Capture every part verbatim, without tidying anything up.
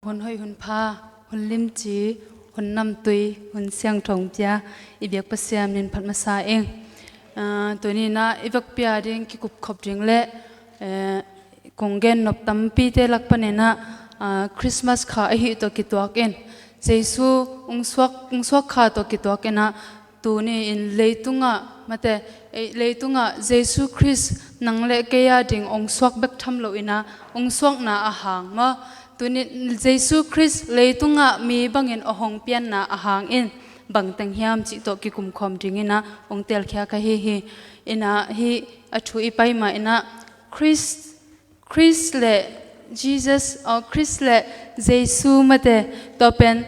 Hun hoih, hun pha, hun limci, hun namtui, hun siangtho pia i biak Pasian min phat masa ing. Ah, tuni-in ah i vekpi-a ding kikupkhop ding le, eh, kong gen nop tampite lak panin ah, ah, Christmas kha ahih tawh kituak in, Jesu ong suak, ong suak kha tawh kituak in ah, tuni-in leitungah, mate, eh, leitungah Jesu Khrist nang le kei a ding ong suak bek tham loin ah, ong suakna a hang maw, tuni-in Jesu Khrist leitungah mi bangin a hong pianna a hang in bang teng hiam cih tawh kikumkhawm dingin ah ong telkhia ka hi hi. In ah hih a thu i pai ma in ah Khrist, Khrist le Jesus, oh, Khrist le Jesu, mate, tua pen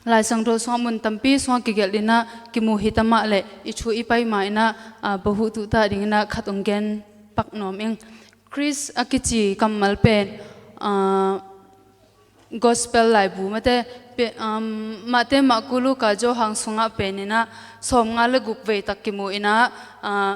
Lai Siangtho sungah mun tampi sungah kigelh in ah kimu hi ta mah leh, i thu i pai ma in ah, ah, bahuh tuhtah dingin ah khat ong gen pak nuam ing. Khrist a kici kammal pen, ah, Gospel laibu, mate, pe-, um, Mate, Marku, Luka, Johan sungah pen in ah sawmnga le guk vei tak kimu in ah, ah,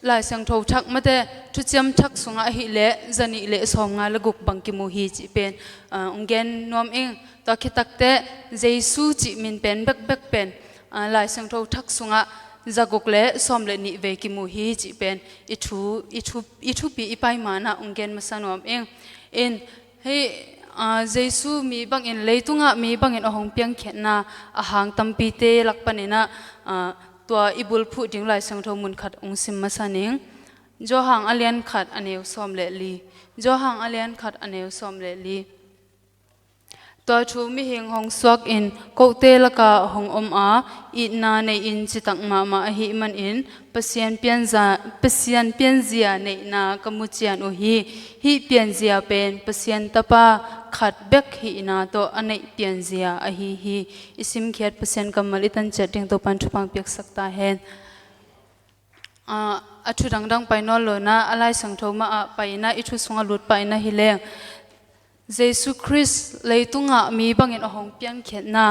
Lai Siangtho Thak, mate, Thuciam Thak sungah ahih leh zanih le sawmnga le guk bang kimu hi cih pen, ah, ong gen nuam ing. Tua khit teh Jesu cih min pen bekbek pen, ah, Lai Siangtho Thak sungah zaguk le sawm le nih vei kimu hi cih pen i thu, i thu, i thupi i pai ma in ah ong gen masa nuam ing. In, hih, ah, Jesu mi bangin, leitungah mi bangin a hong piangkhiatna a hang tampite lak panin ah, ah, tua i bulphuh ding Lai Siangtho mun khat ong sim masa ning. Johan a lian khat a neu sawm le li. Johan a lian khat a neu sawm le li. Tua thu mihing hong suak in kote lakah hong om a, itna nei-in citak mahmah ahih manin Pasian pianza-, Pasian pianzia neihna ka mu cian uh hi. Hih pianzia pen Pasian Tapa khat bek hihna tawh a neih pianzia ahi hi. I simkhiat Pasian kammal i tan ciat ding Topa'n thupha piaksak ta hen. Ah, a thu dangdang pai nawn lo in ah, a Lai Siangtho mah ah pai in ah, i thu sungah lut pah in ah hi leng, Jesu Khrist leitungah mi bangin a hong piangkhiatna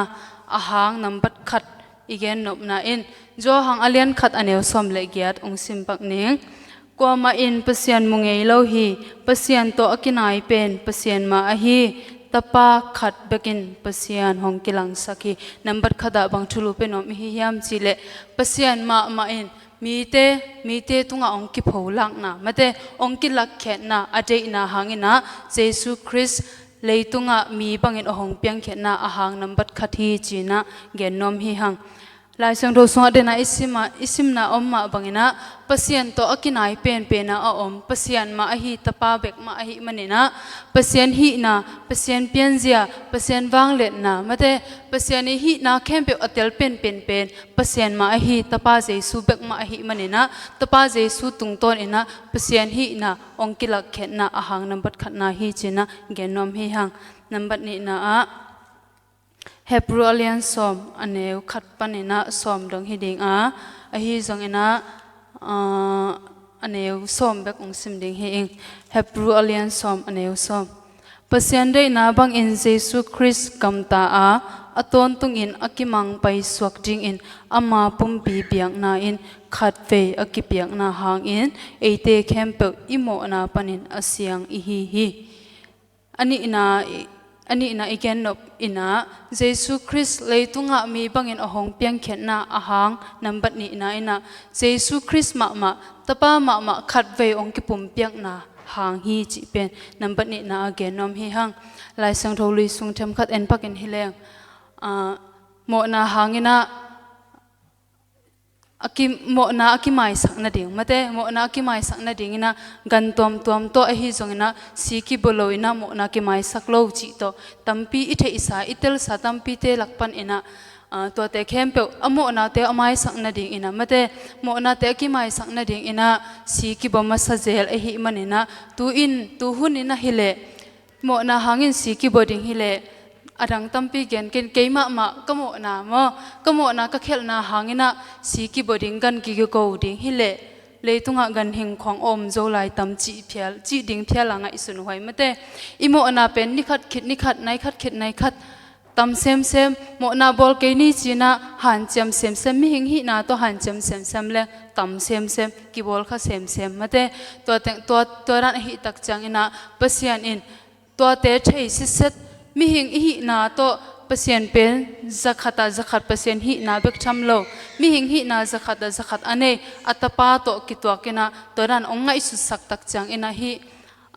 a hang nambat khat i gen nopna in Johan a lian khat a neu sawm le giat ong sim pak ning. Kuamah in Pasian mu ngei lo hi. Pasian tawh a kinai pen Pasian mah ahi. Tapa khat bekin Pasian hong kilangsak hi. Nambat khat ah bang thulu pe nuam i hi hiam cih leh, Pasian mahmah in mite, mite tungah ong kipholakna, mate, ong kilakkhiatna a deihna hangin ah Jesu Khrist leitungah mi bangin a hong piangkhiatna a hang nambat khat hi ci-in ah gen nuam hi hang. Lai Siangtho sungah den ah i sim ah, i simna om mah bangin ah Pasian tawh a kinai penpen ah a om Pasian mah ahi, Tapa bek mah ahih manin ah Pasian hihna, Pasian pianzia, Pasian vangliatna, mate, Pasian i hihna khempeuh a tel penpen pen Pasian mah ahi, Tapa Jesu bek mah ahih manin ah, Tapa Jesu tungtawn in ah Pasian hihna ong kilakkhiatna a hang nambat khatna hi ci-in ah gen nuam hi hang. Nambat nihna ah Hebrew a lian sawm a neu khat panin ah sawm dong hi ding a, ahi zongin ah, ah, a neu sawm bek ong sim ding hi ing. Hebrew a lian sawm a neu sawm. Pasian deihna bangin Jesu Khrist gamta a, a tawntungin a kimang paisuak dingin ama pumpi biakna in khatvei a kipiakna hangin eite khempeuh i mawhna panin a siang i hi hi. A nihna i, a nihna i gen nop in ah, Jesu Khrist leitungah mi bangin a hong piangkhiatna a hang nambat nihna in ah, Jesu Khrist mahmah, Tapa mahmah khatvei ong kipumpiakna hang hi cih pen nambat nihna ah gen nuam hi hang. Lai Siangtho Lui sung themkhat en pakin hi leng, ah, mawhna hangin ah a ki, mawhna a kimaisak nading, mate, mawhna a kimaisak nadingin ah gan tuamtuam tawh, ahi zongin ah si kibaw loin ah mawhna kimaisak lo cih tawh tampi i theihsa, i telsa tampite lak panin ah, ah, tuate khempeuh a mawhnate a maisak nadingin ah, mate, mawhnate a kimaisak nadingin ah si kibaw masa zel ahih manin ah, tu-in, tu hunin ah hi leh mawhna hangin si kibaw ding hi leh, a dang tampi gen ken, kei mahmah ka mawhna maw, ka mawhna ka khelhna hangin ah si kibaw ding, gan kigo ding hi leh, leitungah ganhing khawng a om zo lai tam cih phial, cih ding phial a ngaihsun huai, mate. I mawhna pen ni khat khit ni khat, nai khat khit nai khat tam semsem, mawhna bawl kei ni ci-in ah hanciam semsem, mihing hihna tawh hanciam semsem le tam semsem, kibawl kha semsem, mate. Tua teng, tua, tua dan ahih tak ciangin ah Pasian in tuate thei sitset, Mihing i hihna tawh Pasian pen zakhat ah zakhat Pasian hihna bek tham lo. Mihing hihna zakhat ah zakhat a nei a Tapa tawh kituak in ah tua dan hong ngaihsutsak tak ciangin ah hih,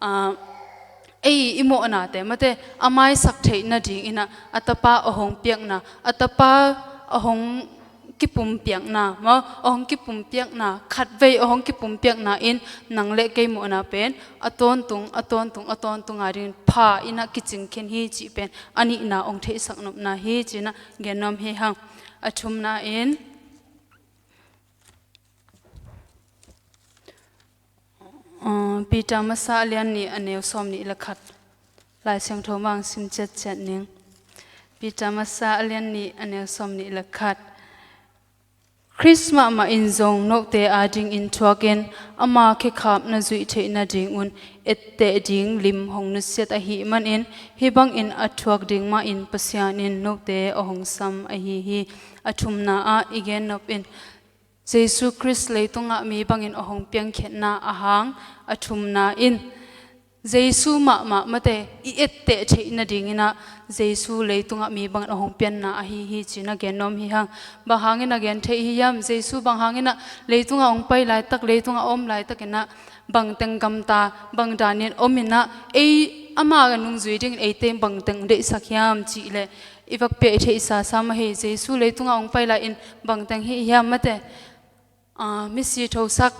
ah, ei i mawhnate mate a maisak theih nadingin ah a Tapa a hong piakna, a Tapa a hong kipumpiakna maw, a hong kipumpiakna, khatvei a hong kipumpiakna in nang le kei mawhna pen a tawntung, a tawntung, a tawntung a dingin pha in ah kicing khin hi cih pen a nihna hong theihsak nopna hi ci-in ah gen nuam hi hang. A thumna in, uh, Peter masa a lian nih a neu sawm nih le khat. Lai Siangtho mah hong sim ciatciat ning. Peter masa a lian nih a neu sawm nih le khat. Khrist mahmah in zong note adingin thuakin ama khekhap na zuih theih nadingun etteh ding lim hong nusiat ahih manin hih bangin a thuak ding mahin Pasian in note a hong sam ahi hi. A thumna ah i gen nop in, Jesu Khrist leitungah mi bangin a hong piangkhiatna a hang a thumna in, Jesu mahmah mate i etteh theih nadingin ah Jesu leitungah mi bangin a hong pianna ahi hi ci-in ah gen nuam hi hang. Bang hangin a gen theih hi hiam? Jesu bang hangin ah leitungah hong pai laitak, leitungah a om laitakin ah bangteng gamta, bang danin om in ah ei ama nungzui dingin eite bangteng deihsak hiam cih leh i vak pia i theihsa sam ahi. Jesu leitungah hong pai lai-in bangteng hih hiam mate? Ah, misi thosak,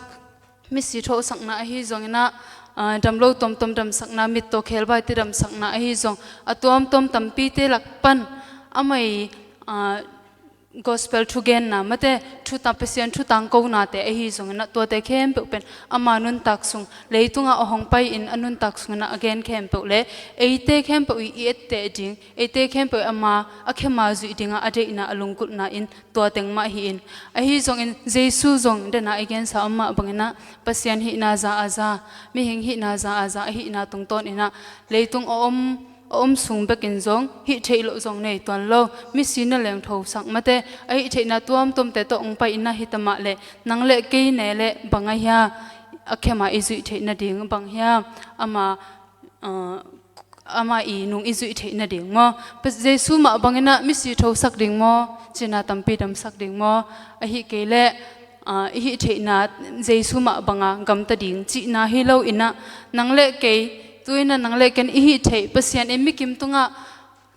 misi thosakna ahi zongin ah, ah, damlo tuamtuam damsakna, mittaw khebai te damsakna ahi zong a tuamtuam tampite lak pan amah i, ah, gospel thugenna mate, thutang, Pasian thutang konate ahi zongin ah tuate khempeuh pen ama nuntak sung, leitungah a hong pai-in a nuntak sungin ah a gen khempeuh le eite khempeuh i, i etteh ding, eite khempeuh ama a khema zuih dingah a deihna, a lunggulhna in tua teng mah hi-in, ahi zongin Jesu zong dena i gensa om mah bangin ah Pasian hihna za a za, mihing hihna za a za ahihna tungtawnin ah leitung a om, a om sung bekin zong hih theih loh zong nei tuan lo. Misi na leng thosak mate, a hih theihna tuamtuamte tawh hong pai in ah hi ta mah leh nang le kei ne le bang a hia, a khema i zuih theih nading bang hia, ama, ah, ama i nung i zuih theih nading maw? Pa-, Jesu mah bangin ah misi thosak ding maw? Cina tampi damsak ding maw? Ahi kei leh, ah, i hih theihna Jesu mah banga gamta ding cihna hi lo in ah nang le kei, tu-in ah nang le ken i hih theih Pasian in mikim tungah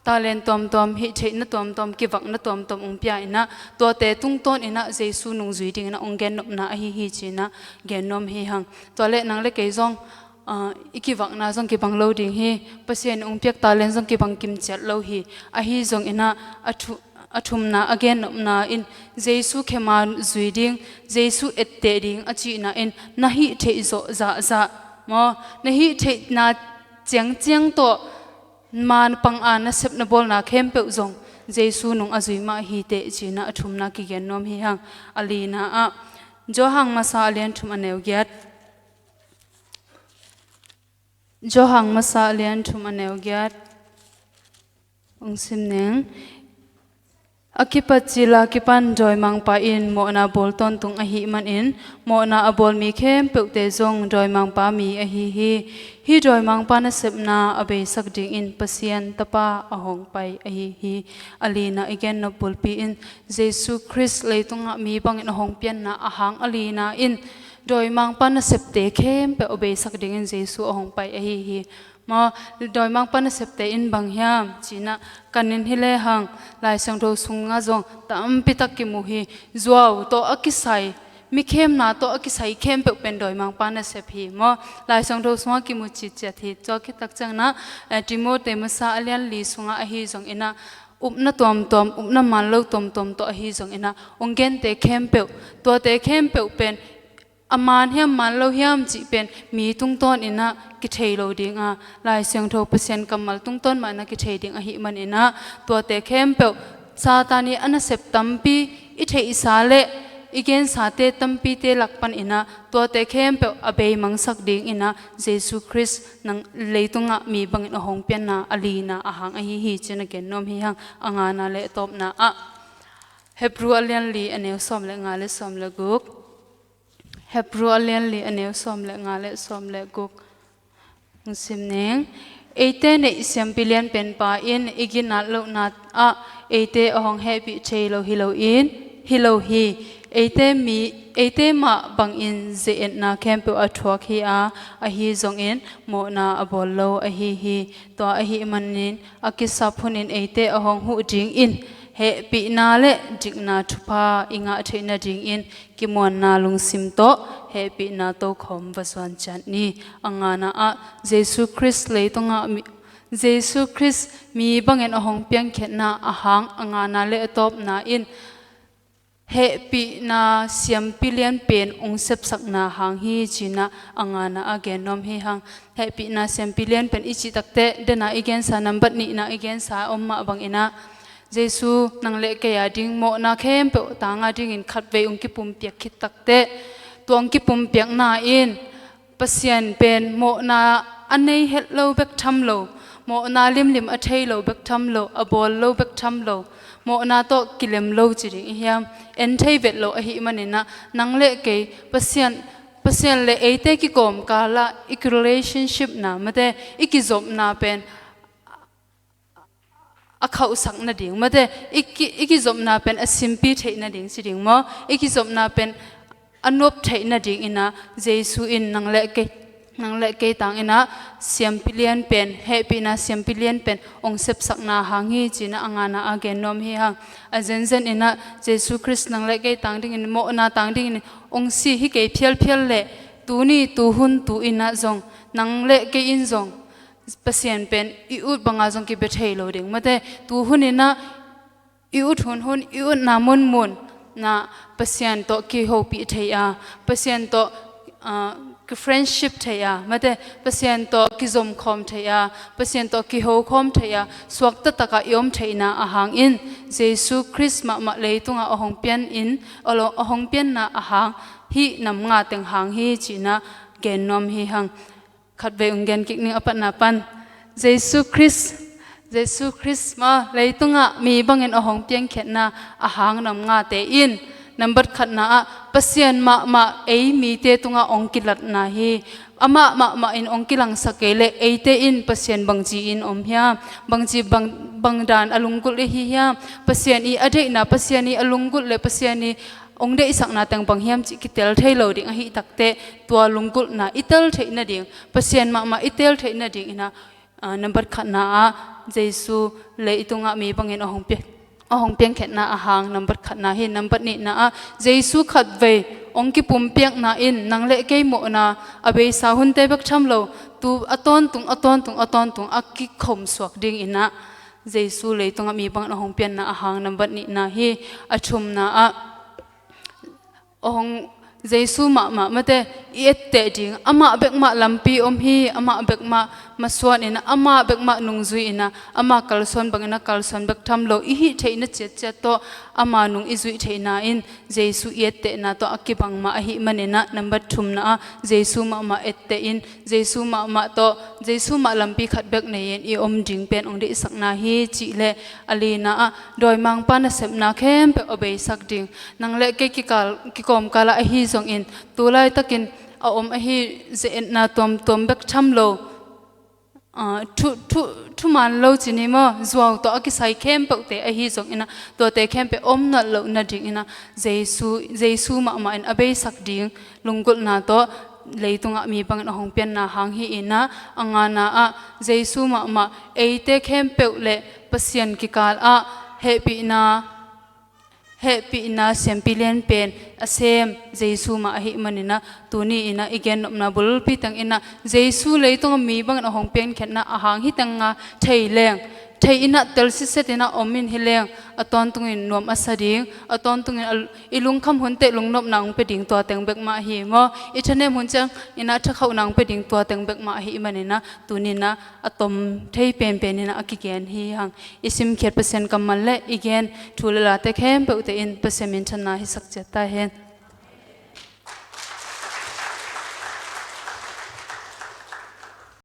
talent tuamtuam, hih theihna tuamtuam, kivakna tuamtuam hong pia in ah tuate tungtawnin ah Jesu nungzui dingin ah hong gennopna ahi hi ci-in ah gen nuam hi hang. Tua leh nang le kei zong, ah, i kivakna zong kibang lo ding hi. Pasian in hong piak talent zong kibang kimciat lo hi. Ahi zongin ah a thu-, a thumna a gennopna in Jesu khema zui ding, Jesu etteh ding a cihna in na hih theih zawh zahzah maw, na hih theihna ciangciang tawh man pang a na sep na bawlna khempeuh zong Jesu nung a zui mah hi teh ci-in ah a thumna kigen nuam hi hang. A lina ah Johan masa a lian thum a neu giat. Johan masa a lian thum a neu giat. Hong sim ning. A kipat cil a kipan dawimangpa in mawhna bawl tawntung ahih manin mawhna a bawl mi khempeuhte zong dawimangpa mi ahi hi. Hih dawimangpa nasepna a beisak dingin Pasian Tapa a hong pai ahi hi. A lina i gennop bulpi in Jesu Khrist leitungah mi bangin a hong pianna a hang a lina in dawimangpa nasepte khempeuh a beisak dingin Jesu a hong pai ahi hi. Maw, dawimangpa nasepte in bang hiam ci-in ah kanin hi lehang Lai Siangtho sungah zong tampitak kimu hi. Zuau tawh a kisai, mi khemna tawh a kisai khempeuh pen dawimangpa nasep hi maw? Lai Siangtho sungah kimu citciat hi. Tua khit tak ciangin ah, eh, Timothy masa a lian li sungah ahi zongin ah upna tuamtuam, upna man lo tuamtuam tawh ahi zongin ah hong gente khempeuh, tuate khempeuh pen a man hiam man lo hiam cih pen mi tungtawnin ah kithei lo ding a, Lai Siangtho Pasian kammal tungtawn mah in ah kithei ding ahih manin ah tuate khempeuh Satan i a nasep tampi i theihsa le i gensate tampite lak panin ah tuate khempeuh a beimangsak dingin ah Jesu Khrist nang leitungah mi bangin a hong pianna a lina a hang ahi hi ci-in a gen nuam hi hang. A ngana le a tawpna ah Hebru a lian li a neu sawm le nga le sawm le guk. Hebru a lian li a neu sawm le nga le sawm le guk. Hong sim ning. Eite neih siampi lianpen pa in i ginat lohna ah eite a hong hehpih thei lo hi lo in, hi lo hi. Eite mi, eite mah bangin ze-etna khempeuh a thuak hi a, ahi zongin mawhna a bawl lo ahi hi. Tua ahih manin a kisap hunin eite a hong huh dingin hehpihna le dikna thupha i ngah theih nadingin kimuanna lungsim tawh hehpihna tokhom va zuan ciat ni. A ngana ah Jesu Khrist leitungah mi, Jesu Khrist mi bangin a hong piangkhiatna a hang a ngana le a tawpna in hehpihna siampi lianpen hong sepsakna hang hi cinah a ngana a gen nuam hi hang. Hehpihna siampi lianpen i cih takteh dena i gensa, nambat nihna i gensa om mah banginah Jesu nang le kei a ding mawhna khempeuh tanga dingin khatvei hong kipumpiak khit takteh tua hong kipumpiakna in Pasian pen mawhna a nei het lo bek tham lo, mawhna limlim a thei lo bek tham lo, a bawl lo bek tham lo, mawhna tawh kilem lo ci ding i hiam? En thei vet lo ahih maninah nang le kei Pasian, Pasian le eite kikawmkalah i relationship na mate i kizopna pen a khauhsak nading mate i, ki, i kizopna pen a simpi theih nading ci ding maw? I kizopna pen a nuap theih nadinginah Jesu in nang le kei, nang le kei tanginah siampi lianpen, hehpihna siampi lianpen hong sepsakna hang hi cinah a ngana a gen nuam hi hang. A zenzeninah Jesu Khrist nang le kei tang dingin, mawhna tang dingin hong si hi kei phialphial leh tuni tuhun tu-inah zong nang le kei in zong Pasian pen i ut banga zong kibia thei lo ding mate. Tuhuninah i ut hunhun, i utna munmun na Pasian tawh kihopih thei a, Pasian tawh, ah, ki-friendship thei a mate, Pasian tawh kizomkhawm thei a, Pasian tawh kihokhawm thei a, suakta takah i om theihna a hangin Jesu Khrist mahmah leitungah a hong pianin, a lo, a hong pianna a hang hih nam nga teng hang hi cinah gen nuam hi hang. Khatvei hong gen kik ning a patna pan. Jesu Khrist, Jesu Khrist mah leitungah mi bangin a hong piangkhiatna a hang nam ngate in nambat khatna ah Pasian mahmah ei mite tungah hong kilatna hi. Amah mahmah in hong kilangsak kei leh eite in Pasian bangci in om hiam? Bangci bang, bangdan a lunggulh i hi hiam? Pasian i a deihna, Pasian i a lunggulh le Pasian i hong deihsakna teng bang hiam cih kitel thei lo ding ahih takteh tua lunggulhna i tel theih nading, Pasian mahmah i tel theih nadinginah, ah, nambat khatna ah Jesu leitungah mi bangin a hong pia, a hong piangkhiatna a hang nambat khatna hi. Nambat nihna ah Jesu khatvei hong kipumpiakna in nang le kei mawhna a beisa hunte bek tham lo, tu a tawntung, a tawntung, a tawntung a kikhom suak dinginah Jesu leitungah mi bangin a hong pianna a hang nambat nihna hi. A thumna ah a hong Jesu mahmah mate i etteh ding, amah bekmah lampi om hi, amah bekmah masuan inah, amah bekmah nungzui inah, amah kalsuan bangin a kalsuan bek tham lo i hih theihna ciatciat tawh ama nung i zuih theihna in Jesu i ettehna tawh a kibang mah ahih maninah nambat thumna ah Jesu mahmah etteh in Jesu mahmah tawh, Jesu mah lampi khat bek nei-in i om ding pen hong deihsakna hi cih leh a lina ah dawimangpa nasepna khempeuh a beisak ding. Nang le kei kikal, kikawmkalah ahi zongin tu laitakin a om ahi ze-etna tuamtuam bek tham lo, ah, thu, thu, thuman lo ci ni maw, zuau tawh a kisai khempeuhte ahi zonginah tuate khempeuh om nat loh nadinginah Jesu, Jesu mahmah in a beisak ding lunggulhna tawh leitungah mi bangin a hong pianna hang hi inah a ngana ah Jesu mahmah eite khempeuh le Pasian kikal ah hehpihna, hehpihna siampi lianpen a sem Jesu mah ahih maninah tuni inah i gennopna bulpi tenginah Jesu leitungah mi bangin a hong piankhiatna a hang hi tenga thei leng, thei inah tel sitset inah om in hi leng a tawntungin nuam a sa ding, a tawntungin a, i lungkham hun teh lungnopna hong pia ding tua teng bek mah hi maw? I thanem hun ciang inah thakhauhna hong pia ding tua teng bek mah ahih maninah tuninah a tom thei penpen inah a kigen hi hang. I simkhiat Pasian kammal le i gen thu le late khempeuhte in Pasian minthanna hisak ciat ta hen.